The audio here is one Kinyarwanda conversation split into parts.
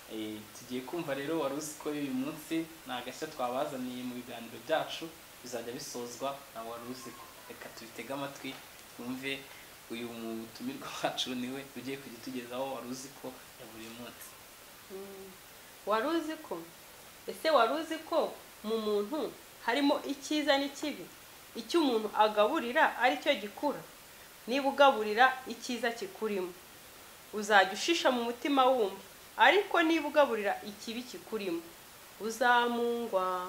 Tugiye kumva rero wari uzi ko uyu munsi ni agashya twabazaniye mu biganiro byacu bizajya bisozwa na wari uzi ko. Reka tubitege amatwi twumve uyu mutumirwa wacu niwe ugiye kujya utugezaho wari uzi ko ya buri munsi. Wari uzi ko? Ese wari uzi ko mu muntu harimo icyiza n'ikibi? Icyo umuntu agaburira aricyo gikura. Niba ugaburira icyiza kikurimo, uzajya ushisha mu mutima wumva, ariko niba ugaburira ikibi kikurimo, uzamungwa.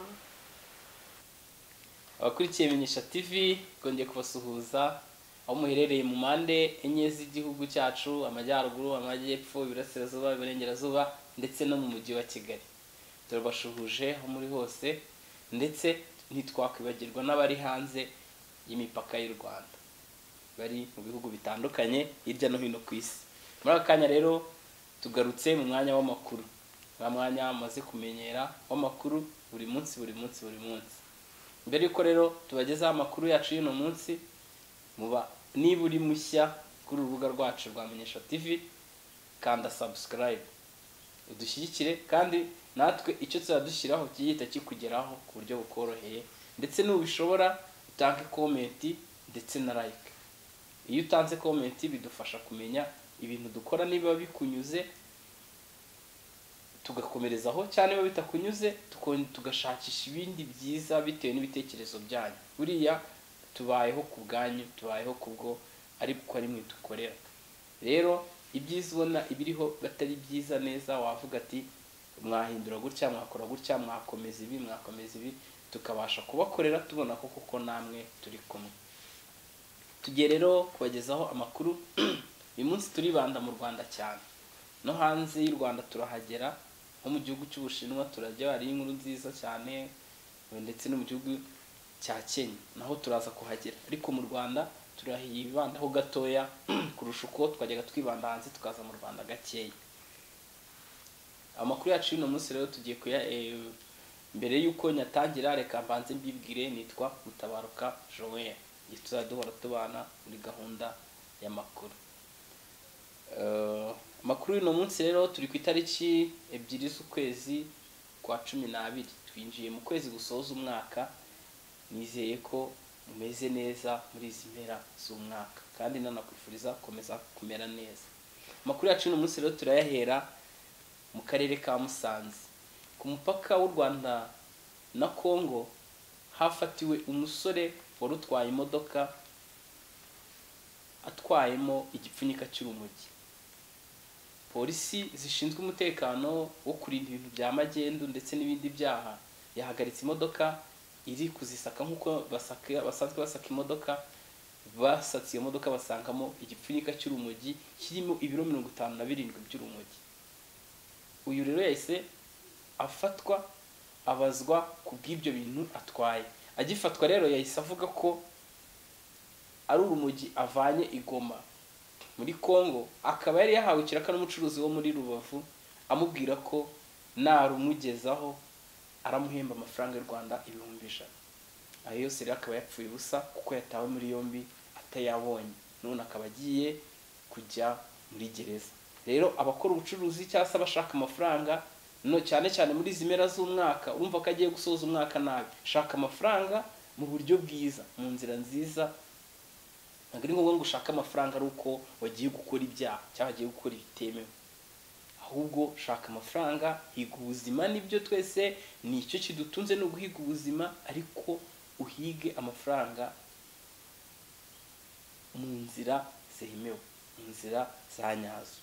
Abakurikiye Menyesha TV twongeye kubasuhuza aho muherereye mu mpande enye z'igihugu cyacu, amajyaruguru, amajyepfo, iburasirazuba, iburengerazuba ndetse no mu mujyi wa Kigali. Turabashuhuje aho muri hose, ndetse ntitwakwibagirwa n'abari hanze y'imipaka y'u Rwanda, bari mu bihugu bitandukanye hirya no hino ku isi. Muri aka kanya rero tugarutse mu mwanya w'amakuru, wa mwanya mumaze kumenyera w'amakuru buri munsi buri munsi buri munsi. Mbere yuko rero tubagezaho amakuru yacu y'uno munsi, muba niba uri mushya kuri urubuga rwacu rwa Menyesha TV, kanda subscribe udushyigikire, kandi natwe icyo tuzadushyiraho kigihita kikugeraho ku buryo bukoroheye, ndetse n'ubishobora utange comment ndetse na like. Iyo utanze comment bidufasha kumenya ibintu dukora niba bikunyuze tugakomerezaho, cyane niba bitakunyuze tugashakisha ibindi byiza bitewe n'ibitekerezo byanyu. Buriya tubayeho ku bwanyu, tubayeho kubwo ariko ari mwe dukorera. Rero ibyiza ubona ibiriho batari byiza neza, wavuga ati mwahindura gutya, mwakora gutya, mwakomeza ibi, mwakomeza ibi, tukabasha kubakorera tubona ko koko namwe turi kumwe. Tugiye rero kubagezaho amakuru. Uyu munsi turibanda mu Rwanda cyane, no hanze y'u Rwanda turahagera, nko mu gihugu cy'Ubushinwa turajya, hari inkuru nziza cyane, ndetse no mu gihugu cya Kenya naho turaza kuhagera, ariko mu Rwanda turahibandaho gatoya kurusha uko twajyaga twibanda hanze tukaza mu Rwanda gakeya. Amakuru yacu y'uno munsi rero tugiye kuya mbere y'uko nyatangira reka mbanze mbibwire, nitwa Mutabaruka Joel. Tuzajya tubana muri gahunda y'amakuru. Amakuru y'uno munsi rero turi ku itariki 2 z'ukwezi kwa 12, twinjiye mu kwezi gusoza umwaka. Nizeye ko mumeze neza muri izi mpera z'umwaka, kandi nanakwifuriza komeza kumera neza. Amakuru yacu y'uno munsi rero turayahera mu karere ka Musanze, ku mupaka w'u Rwanda na Kongo. Hafatiwe umusore wari utwaye imodoka atwayemo igipfunyika cy'urumogi. Polisi zishinzwe umutekano wo kurinda ibintu bya magendu ndetse n'ibindi byaha yahagaritse imodoka iri kuzisaka nk'uko basanzwe basaka imodoka. Basatse iyo modoka basangamo igipfunyika cy'urumogi kirimo ibiro 57 by'urumogi. Uyu rero yahise afatwa abazwa ku bw'ibyo bintu atwaye. Agifatwa rero yahise avuga ko ari urumogi avanye i Goma muri Kongo, akaba yari yahawe ikiraka n'umucuruzi wo muri Rubavu amubwira ko narumugezaho aramuhemba amafaranga y'u Rwanda 100,000. Ayo yose rero akaba yapfuye ubusa kuko yatawe muri yombi atayabonye, none akaba agiye kujya muri gereza. Rero abakora ubucuruzi cyangwa se abashaka amafaranga, no cyane cyane muri izi mpera z'umwaka, urumva ko agiye gusoza umwaka nabi, shaka amafaranga mu buryo bwiza, mu nzira nziza. Ntabwo ari ngombwa ngo ushake amafaranga ari uko wagiye gukora ibyaha cyangwa wagiye gukora ibitemewe, ahubwo shaka amafaranga, higa ubuzima. Nibyo twese nicyo kidutunze, ni uguhiga ubuzima, ariko uhige amafaranga mu nzira zemewe, mu nzira za nyazo.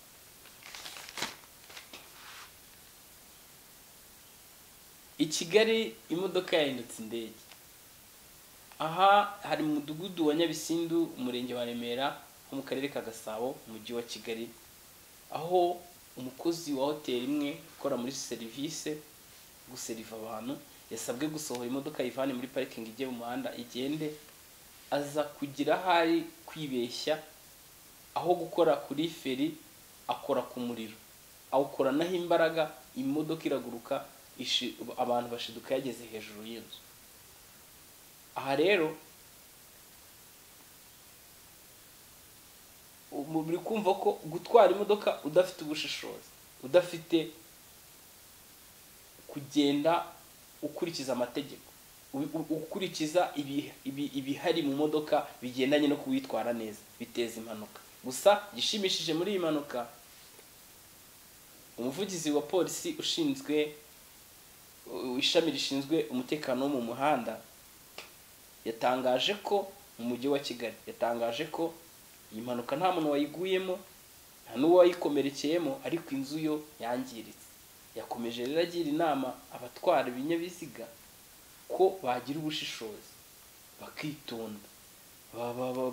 I Kigali imodoka yahindutse indege. Aha hari mu mudugudu wa Nyabisindu, umurenge wa Remera, ho mu karere ka Gasabo, umujyi wa Kigali, aho umukozi wa hoteli imwe ukora muri serivisi guseriva abantu yasabwe gusohora imodoka ayivane muri parikingi ijye mu muhanda igende, aza kugira ahari kwibeshya, aho gukora kuri feri akora ku muriro, awukoranaho imbaraga, imodoka iraguruka, abantu bashiduka yageze hejuru y'inzu. Aha rero muri kumva ko gutwara imodoka udafite ubushishozi, udafite kugenda ukurikiza amategeko, ukurikiza ibihari mu modoka bigendanye no kuwitwara neza, biteza impanuka. Gusa gishimishije muri iyi mpanuka, umuvugizi wa polisi ushinzwe ishami rishinzwe umutekano wo mu muhanda yatangaje ko mu mujyi wa Kigali, yatangaje ko iyi mpanuka nta muntu wayiguyemo, nta n'uwayikomerekeyemo, ariko inzu yo yangiritse. Yakomeje rero agira inama abatwara ibinyabiziga ko bagira ubushishozi, bakitonda,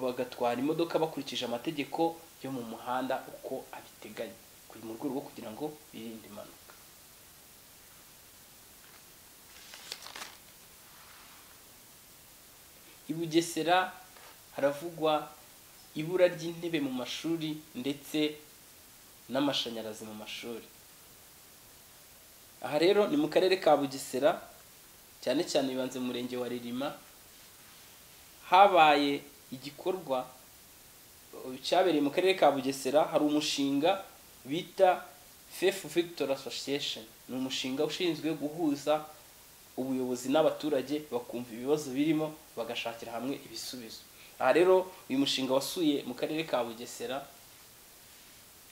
bagatwara imodoka bakurikije amategeko yo mu muhanda uko abiteganya, mu rwego rwo kugira ngo birinde impanuka. I Bugesera haravugwa ibura ry'intebe mu mashuri ndetse n'amashanyarazi mu mashuri. Aha rero ni mu karere ka Bugesera, cyane cyane bibanze mu murenge wa Ririma. Habaye igikorwa cyabereye mu karere ka Bugesera. Hari umushinga bita Faith Victor Association, ni umushinga ushinzwe guhuza ubuyobozi n'abaturage bakumva ibibazo birimo bagashakira hamwe ibisubizo. Aha rero uyu mushinga wasuye mu karere ka Bugesera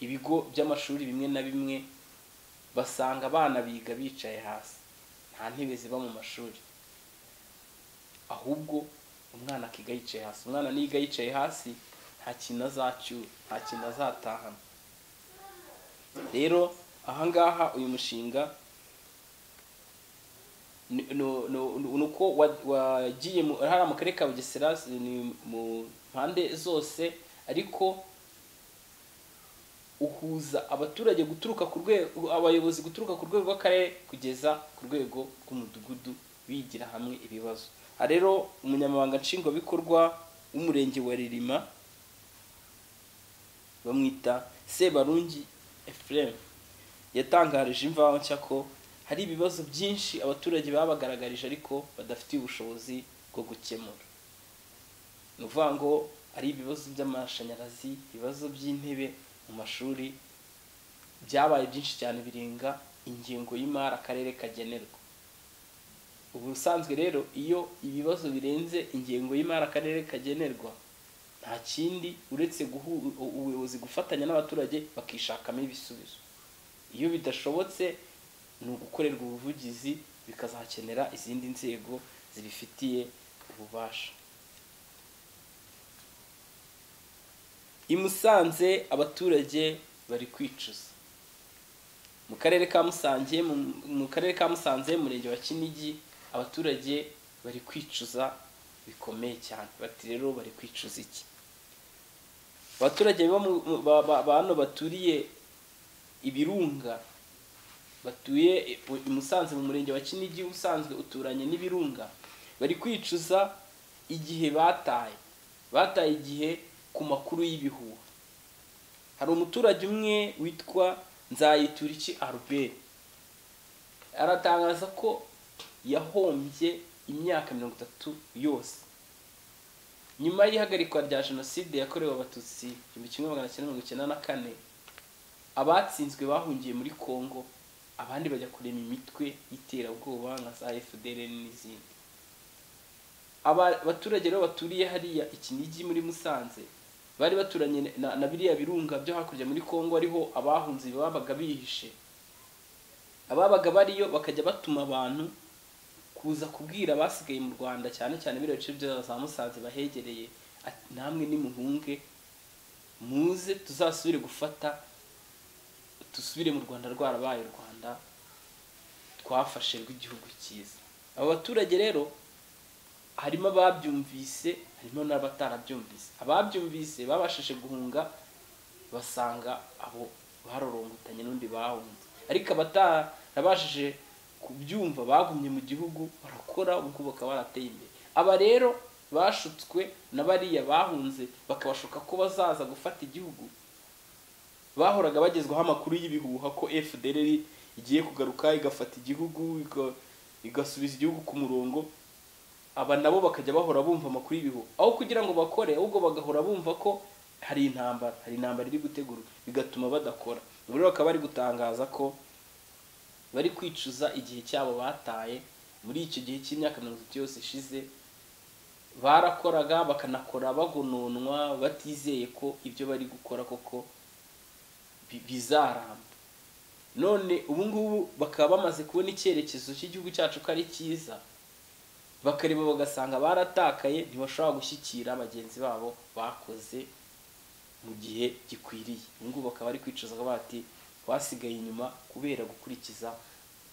ibigo by'amashuri bimwe na bimwe, basanga abana biga bicaye hasi, nta ntebe ziba mu mashuri, ahubwo umwana akiga yicaye hasi. Umwana niga yicaye hasi nta kintu azacyura, nta kintu azatahana. Rero ahangaha uyu mushinga nuko wagiye hariya mu karere ka Bugesera, ni mu mpande zose, ariko uhuza abaturage guturuka ku rwego, abayobozi guturuka ku rwego rw'akarere kugeza ku rwego rw'umudugudu, bigira hamwe ibibazo. Aha rero umunyamabanga nshingwabikorwa w'umurenge wa Ririma bamwita Sebarungi Ephraim, yatangarije Imvaho Nshya ko hari ibibazo byinshi abaturage babagaragarije ariko badafitiye ubushobozi bwo gukemura. Ni ukuvuga ngo ari ibibazo by'amashanyarazi, ibibazo by'intebe mu mashuri byabaye byinshi cyane birenga ingengo y'imari akarere kagenerwa. Ubusanzwe rero iyo ibibazo birenze ingengo y'imari akarere kagenerwa, nta kindi uretse ubuyobozi gufatanya n'abaturage bakishakamo ibisubizo. Iyo bidashobotse ni ugukorerwa ubuvugizi, bikazakenera izindi nzego zibifitiye ububasha. I Musanze abaturage bari kwicuza. Mu karere ka Musanze, mu karere ka Musanze murenge wa Kinigi, abaturage bari kwicuza bikomeye cyane. Bati rero bari kwicuza iki? Abaturage bano baturiye ibirunga, batuye i Musanze mu murenge wa Kinigi usanzwe uturanye n'ibirunga, bari kwicuza igihe bataye. Bataye igihe ku makuru y'ibihuha. Hari umuturage umwe witwa Nzayituriki Albert, aratangaza ko yahombye imyaka 30 yose nyuma y'ihagarikwa rya jenoside yakorewe Abatutsi 1994. Abatsinzwe bahungiye muri Kongo, abandi bajya kurema imitwe y'iterabwoba nka za FDLR n'izindi. Abaturage rero baturiye hariya Ikinigi muri Musanze bari baturanye na biriya birunga byo hakurya muri Kongo, ariho abahunze babaga bihishe. Ababaga bariyo bakajya batuma abantu kuza kubwira abasigaye mu Rwanda, cyane cyane biriya bice bya za Musanze bahegereye, ati namwe nimuhunge muze tuzasubire gufata, tusubire mu Rwanda rwarabaye u Rwanda twafashe rw'igihugu cyiza. Aba baturage rero harimo ababyumvise, harimo n'abatarabyumvise. Ababyumvise babashije guhunga basanga abo barorongotanye n'undi bahunze, ariko abatarabashije kubyumva bagumye mu gihugu barakora, ubwo bakaba barateye imbere. Aba rero bashutswe na bariya bahunze bakabashuka ko bazaza gufata igihugu, bahoraga bagezwaho amakuru y'ibihuha ko FDLR igiye kugaruka igafata igihugu, igasubiza igihugu ku murongo. Aba nabo bakajya bahora bumva amakuru y'ibihuha, aho kugira ngo bakore, ahubwo bagahora bumva ko hari intambara, hari intambara iri gutegurwa, bigatuma badakora. Ubu rero bakaba bari gutangaza ko Bari kwicuza igihe cyabo bataye muri icyo gihe cy'imyaka 30 yose ishize. Barakoraga bakanakora bagononwa, batizeye ko ibyo bari gukora koko bizaramba. None ubu ngubu bakaba bamaze kubona icyerekezo cy'igihugu cyacu ko ari cyiza, bakareba bagasanga baratakaye, ntibashobora gushyikira bagenzi babo bakoze mu gihe gikwiriye. Ubu ngubu bakaba bari kwicuza bati twasigaye inyuma kubera gukurikiza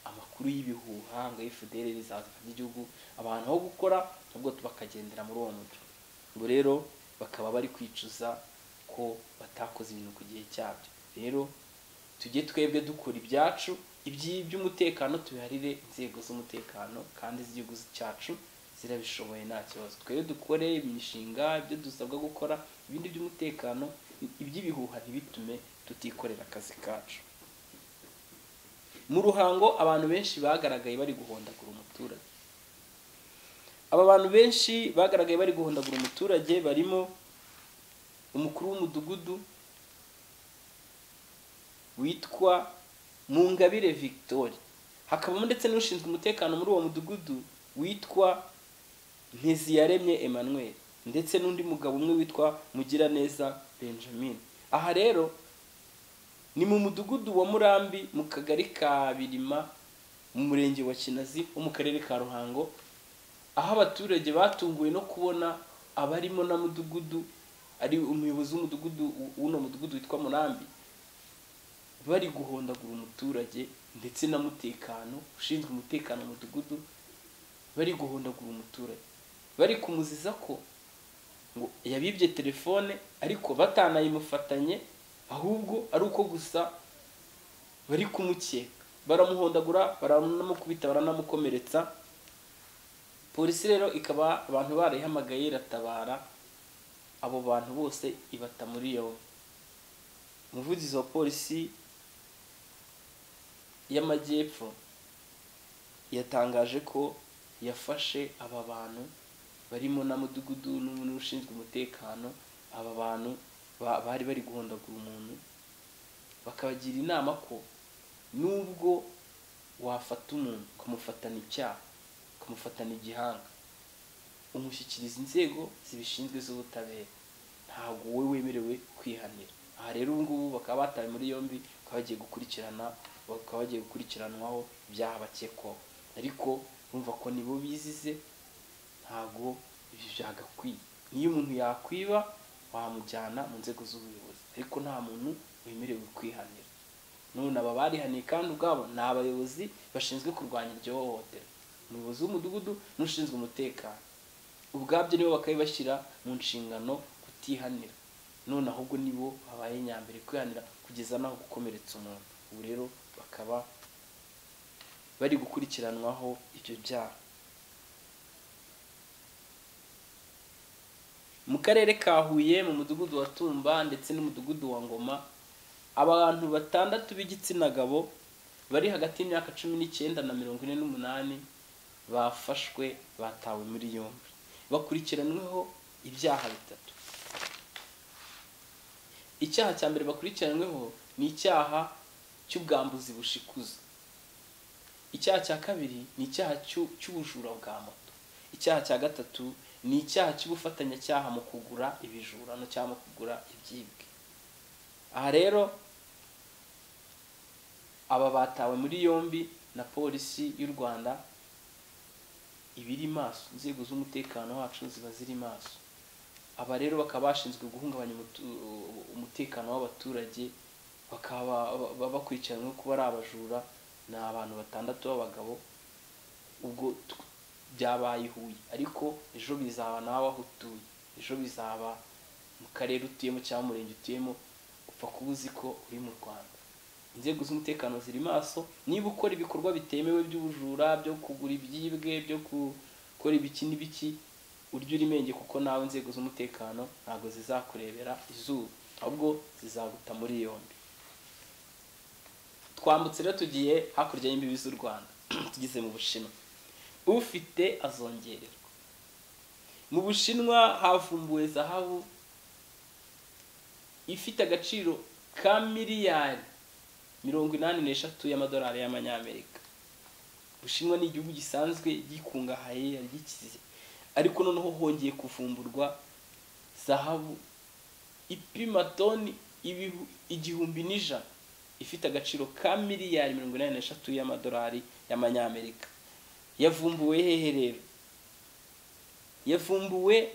amakuru y'ibihuha ngo FDLR izaza ifata igihugu, abantu aho gukora ahubwo bakagendera muri uwo mucyo. Ubwo rero bakaba bari kwicuza ko batakoze ibintu ku gihe cyabyo. Rero tujye twebwe dukora ibyacu, iby'umutekano tubiharire inzego z'umutekano kandi z'igihugu cyacu zirabishoboye, nta kibazo. Twebwe dukore imishinga, ibyo dusabwa gukora, ibindi by'umutekano, iby'ibihuha ntibitume tutikorera akazi kacu. Mu Ruhango abantu benshi bagaragaye bari guhondagura umuturage. Aba bantu benshi bagaragaye bari guhondagura umuturage barimo umukuru w'umudugudu witwa Mungabire Victoire, hakabamo ndetse n'ushinzwe umutekano muri uwo mudugudu witwa Nteziyaremye Emmanuel, ndetse n'undi mugabo umwe witwa Mugiraneza Benjamin. Aha rero ni mu mudugudu wa Murambi mu kagari ka Birima mu murenge wa Kinazi wo mu karere ka Ruhango, aho abaturage batunguwe no kubona abarimo na mudugudu, ari umuyobozi w'umudugudu w'uno mudugudu witwa Murambi, bari guhondagura umuturage ndetse na mutekano ushinzwe umutekano mu mudugudu, bari guhondagura umuturage bari kumuziza ko ngo yabibye telefone, ariko batanayimufatanye, ahubwo ari uko gusa bari kumukeka. Baramuhondagura, baranamukubita, baranamukomeretsa. Polisi rero ikaba abantu barayihamagaye iratabara, abo bantu bose ibata muri yombi. Umuvugizi wa polisi y'Amajyepfo yatangaje ko yafashe aba bantu barimo na mudugudu n'ushinzwe umutekano. Aba bantu bari bari guhondagura umuntu, bakabagira inama ko nubwo wafata umuntu ukamufatana icyaha, ukamufatana igihanga, umushyikiriza inzego zibishinzwe z'ubutabera, ntabwo wowe wemerewe kwihanira. Aha rero ubu ngubu bakaba batawe muri yombi, bakaba bagiye gukurikiranwaho ibyaha bakekwaho, ariko bumva ko nibo bizize, ntabwo ibi byagakwiye. Niyo umuntu yakwiba wamujyana mu nzego z'ubuyobozi, ariko nta muntu wemerewe kwihanira. None aba barihaniye kandi ubwabo ni abayobozi bashinzwe kurwanya iryo hohoterwa, umuyobozi w'umudugudu n'ushinzwe umutekano ubwabyo nibo bakabibashyira mu nshingano kutihanira. None ahubwo nibo babaye nyambere kwihanira kugeza naho gukomeretsa umuntu. Ubu rero bakaba bari gukurikiranwaho ibyo byaha. Mu karere ka Huye mu mudugudu wa Tumba ndetse n'umudugudu wa Ngoma, abantu 6 b'igitsina gabo bari hagati y'imyaka 19 na 48 bafashwe, batawe muri yombi, bakurikiranweho ibyaha 3. Icyaha cya mbere bakurikiranweho ni icyaha cy'ubwambuzi bushikuza. Icyaha cya kabiri ni icyaha cy'ubujura bwa moto. Icyaha cya gatatu ni icyaha cy'ubufatanyacyaha mu kugura ibijurano cyangwa mu kugura ibyibwe. Aha rero aba batawe muri yombi na polisi y'u Rwanda ibiri maso, inzego z'umutekano wacu ziba ziri maso. Aba rero bakaba bashinzwe guhungabanya umutekano w'abaturage, bakaba bakurikiranwe kuba ari abajura. Ni abantu 6 b'abagabo. Ubwo byabaye Huye, ariko ejo bizaba nawe aho utuye, ejo bizaba mu karere utuyemo cyangwa umurenge utuyemo, upfa kuba uzi ko uri mu Rwanda. Inzego z'umutekano ziri maso. Niba ukora ibikorwa bitemewe by'ubujura, byo kugura ibyibwe, byo gukora ibiki n'ibiki, urya uri menge, kuko nawe inzego z'umutekano ntabwo zizakurebera izuba, ahubwo zizaguta muri yombi. Twambutse rero tugiye hakurya y'imbibi z'u Rwanda, tugeze mu Bushinwa. Ufite azongererwa. Mu Bushinwa havumbuwe zahabu ifite agaciro ka miliyari 83 y'amadolari y'amanyamerika. Ubushinwa ni igihugu gisanzwe gikungahaye, gikize, ariko noneho hongeye kuvumburwa zahabu ipima toni 1100 ifite agaciro ka miliyari 83 y'amadolari y'amanyamerika. Yavumbuwe hehe rero? Yavumbuwe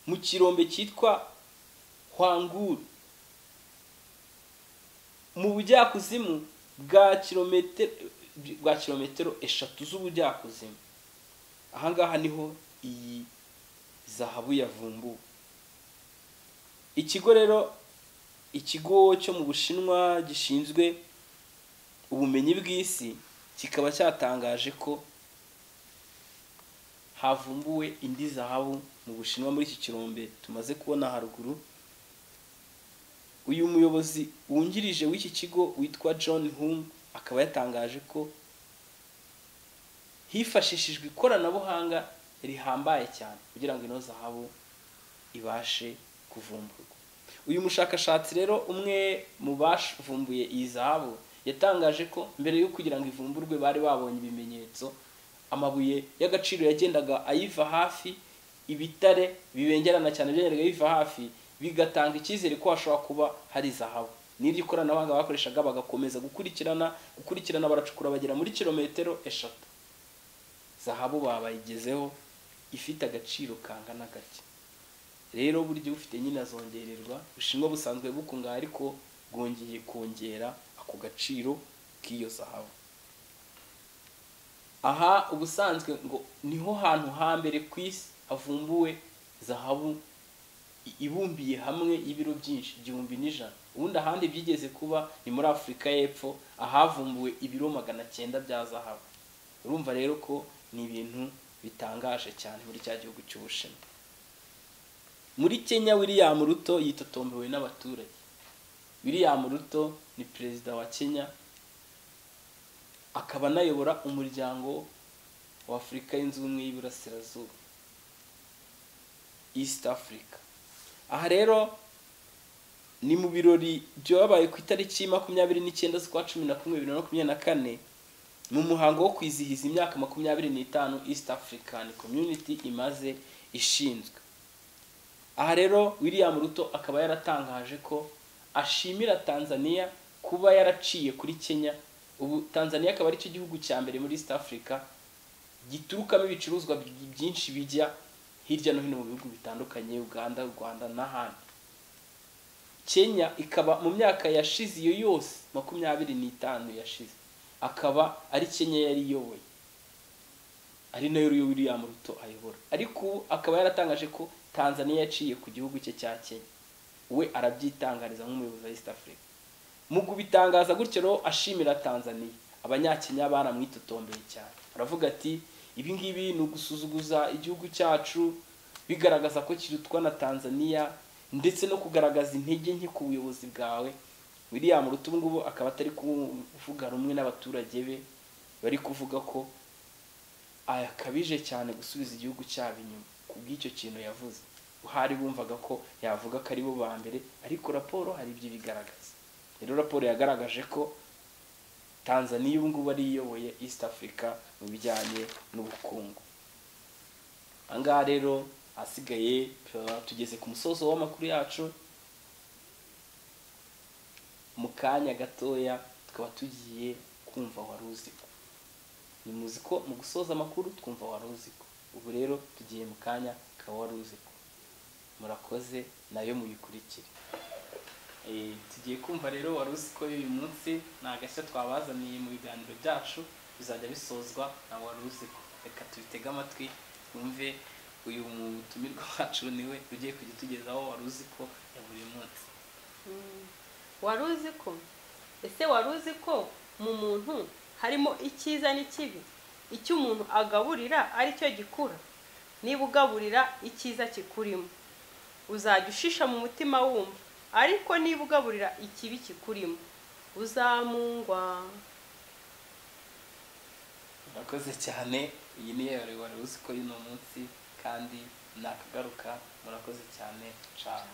mu kirombe cyitwa Hwanguru mu bujyakuzimu bwa kilometero 3 z'ubujyakuzimu. Ahangaha niho iyi zahabu yavumbuwe. Ikigo rero, ikigo cyo mu Bushinwa gishinzwe ubumenyi bw'isi kikaba cyatangaje ko havumbuwe indi zahabu mu Bushinwa muri iki kirombe tumaze kubona haruguru. Uyu muyobozi wungirije w'iki kigo witwa John Hung akaba yatangaje ko hifashishijwe ikoranabuhanga rihambaye cyane kugira ngo ino zahabu ibashe kuvumburwa. Uyu mushakashatsi rero umwe mu bavumbuye iyi zahabu yatangaje ko mbere yo kugira ngo ivumburwe bari babonye ibimenyetso, amabuye y'agaciro yagendaga ayiva hafi, ibitare bibengerana cyane byagendaga biva hafi, bigatanga icyizere ko hashobora kuba hari zahabu. N'iryo koranabuhanga bakoreshaga bagakomeza gukurikirana baracukura bagera muri kilometero 3. Zahabu babayigezeho ifite agaciro kangana gake. Rero buryo ufite nyine azongererwa. Ubushinwa busanzwe bukungahaye ariko bwongeye kongera ako gaciro k'iyo zahabu. Aha ubusanzwe ngo niho hantu hambere ku isi havumbuwe zahabu ibumbiye hamwe y'ibiro byinshi 1100. Ubundi ahandi byigeze kuba ni muri Afurika y'Epfo ahavumbuwe ibiro 900 bya zahabu. Urumva rero ko ni ibintu bitangaje cyane muri cya gihugu cy'Ubushinwa. Muri Kenya, William Ruto yitotombewe n'abaturage. William Ruto ni perezida wa Kenya, akaba anayobora umuryango wa Afurika yunze ubumwe y'Iburasirazuba, East Africa. Aha rero ni mu birori byabaye ku itariki 29 z'ukwa 11 2024 mu muhango wo kwizihiza imyaka 25 East African Community imaze ishinzwe. Aha rero William Ruto akaba yaratangaje ko ashimira Tanzania kuba yaraciye kuri Kenya. Ubu Tanzania akaba ari cyo gihugu cya mbere muri East Africa giturukamo ibicuruzwa byinshi bijya hirya no hino mu bihugu bitandukanye, Uganda, Rwanda n'ahandi. Kenya ikaba mu myaka yashize iyo yose 25 yashize akaba ari Kenya yari iyoboye, ari nayo William Ruto ayobora. Ariko akaba yaratangaje ko Tanzania yaciye ku gihugu cye cya Kenya, we arabyitangariza nk'umuyobozi wa East Africa. Mu kubitangaza gutyo rero ashimira Tanzania, abanyakenya baramwitotombeye cyane. Aravuga ati ibi ngibi ni ugusuzuguza igihugu cyacu, bigaragaza ko kirutwa na Tanzania, ndetse no kugaragaza intege nke ku buyobozi bwawe. William Ruto ngubu akaba atari kuvuga rumwe n'abaturage be, bari kuvuga ko akabije cyane gusubiza igihugu cyabo inyuma kubw'icyo kintu yavuze. Hari bumvaga ko yavuga ko ari bo ba mbere, ariko raporo hari ibyo bigaragaza. Rero raporo yagaragaje ko Tanzania ubu ngubu ari iyoboye East Africa mu bijyanye n'ubukungu. Ahangaha rero asigaye tugeze ku musozo w'amakuru yacu. Mu kanya gatoya tukaba tugiye kumva wari uziko. Ni muzi ko mu gusoza amakuru twumva wari uziko. Ubu rero tugiye mu kanya ka wari uziko. Murakoze nayo muyikurikire. Tugiye kumva rero wari uziko uyu munsi ni agashya twabazaniye mu biganiro byacu bizajya bisozwa na wari uziko. Reka tubitege amatwi twumve uyu mutumirwa wacu niwe ugiye kujya tugezaho wari uziko ya buri munsi. Wari uziko? Ese wari uziko mu muntu harimo icyiza n'ikibi? Icyo umuntu agaburira ari cyo gikura. Niba ugaburira icyiza kikurimo, uzajya ushisha mu mutima wumva, ariko niba ugaburira ikibi kikurimo, uzamungwa. Murakoze cyane. Iyi ni wari uziko y'uno munsi kandi nakagaruka. Murakoze cyane. Ciao.